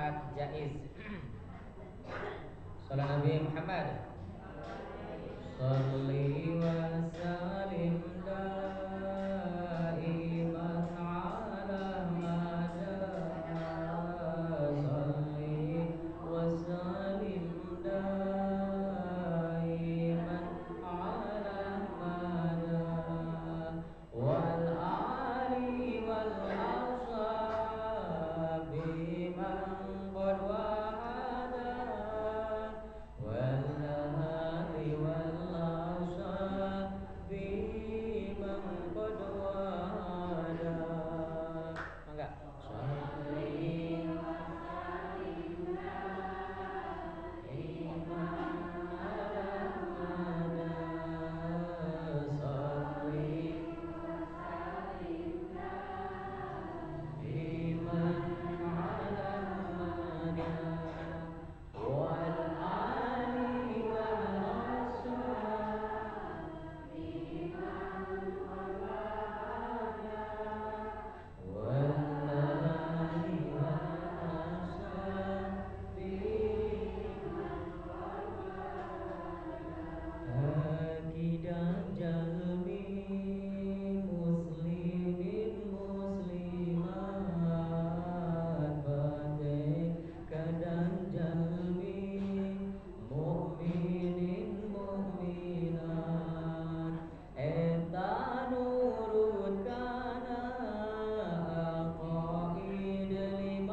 Akad jaiz. Salam Nabi Muhammad. Salli wa salim daiman ala mada. Salli wa salim daiman ala mada. Wal ali wal ashabi man qad wahada. Wal ali wal ashabi man qad wahada. Mangga. Salli wa salim daiman ala mada. Salli wa salim daiman ala mada. Wal ali wal ashabi man qad wahada. Wal ali wal ashabi man qad wahada. Akidah jalmi muslimin muslimat batin kadang jalmi mukminin mukminat eta nurut kana aqaid 50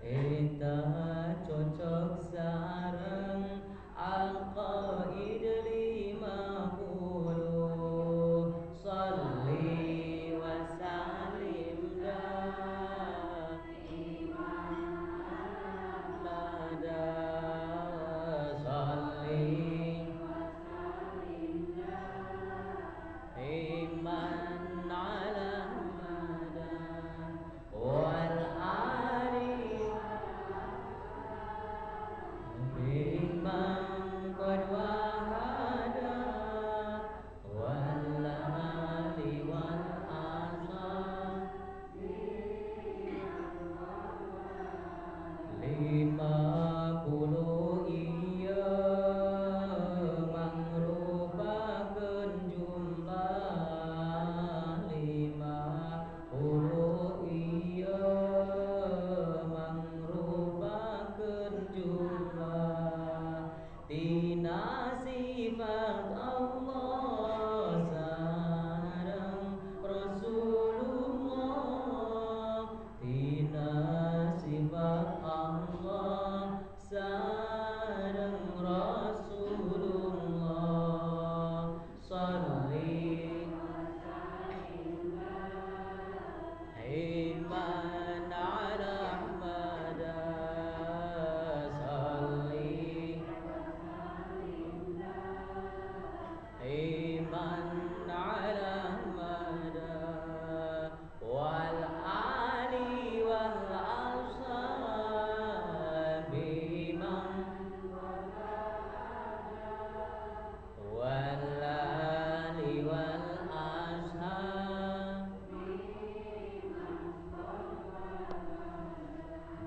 eta cocok sareng aqaid 50. Salli wa salim daiman ala. Salli wa salim daiman ala mada. Wal ali man qad wahada. Wal ali wal ashabi 50 iya mangrupakeun jumlah 50 iya mangrupakeun jumlah tina sifat Allah sareng Rasulullah. Tina sifat Allah sareng Rasulullah. Salli wa salim daiman ala Ahmad. Salli wa salim daiman ala Ahmad. Wal ali wal ashabi man wal ali wal ashabi man qad wahada.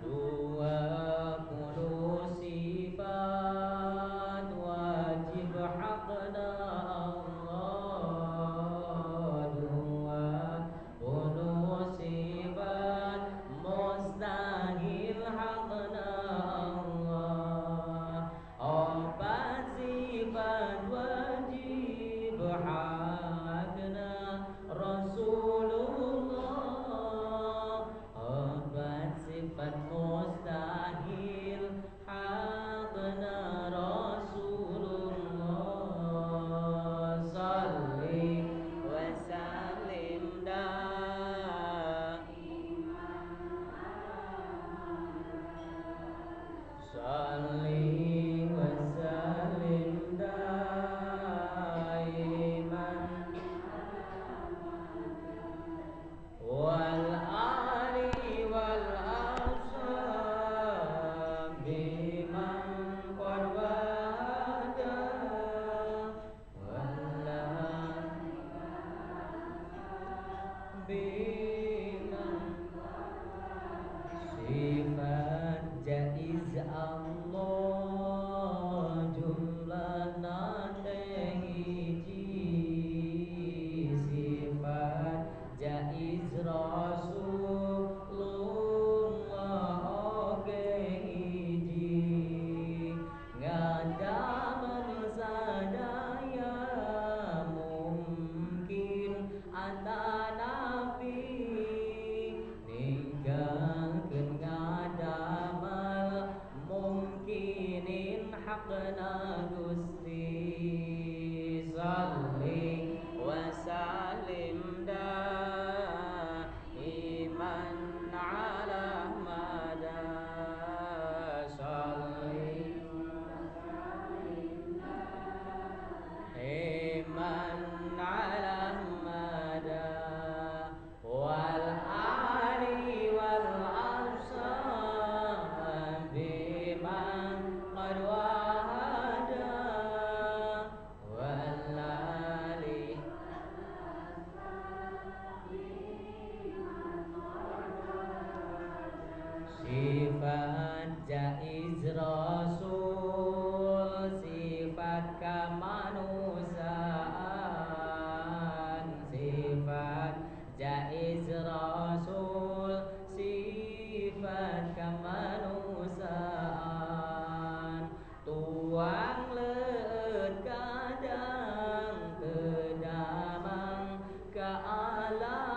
20 sifat wajib hakna Allah. 20 sifat mustahil hakna Allah. 4 sifat wajib hakna Rasulullah. 4 sifat mustahil hakna Rasulullah. Salli wa salim daiman ala Salli wa salim daiman wal ali wal ashabi man qad wahada. Wal ali wal ashabi man qad wahada. Jaiz Rasul sifat kemanusiaan, tuang leut kadang kedamang kealaman.